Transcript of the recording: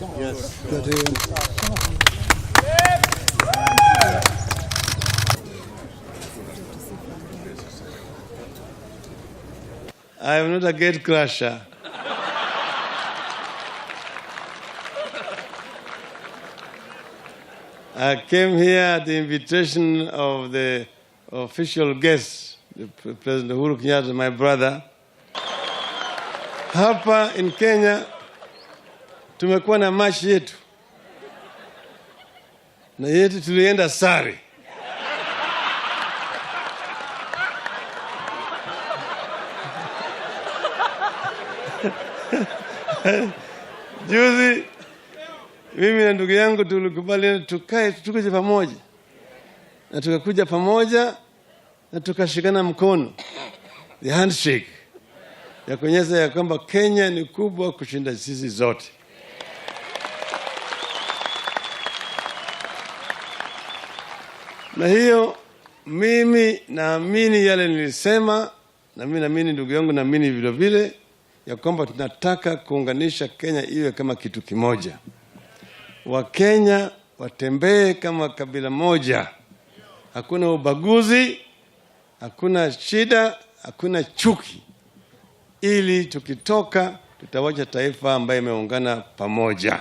Yes. Good. I am not a gate crasher. I came here at the invitation of the official guest, the President Uhuru Kenyatta, my brother. Hapa in Kenya tumekuwa na mashi yetu na yetu tulienda sare. Juzi mimi na ndugu yangu tulikubaliana tukae tukuje pamoja, na tukakuja pamoja na tukashikana mkono, the handshake ya kuonyesha ya kwamba Kenya ni kubwa kushinda sisi zote. Na hiyo mimi naamini yale nilisema, na mimi naamini ndugu yangu, naamini vile vile ya kwamba tunataka kuunganisha Kenya iwe kama kitu kimoja. Wakenya watembee kama kabila moja, hakuna ubaguzi, hakuna shida, hakuna chuki, ili tukitoka tutawacha taifa ambayo imeungana pamoja.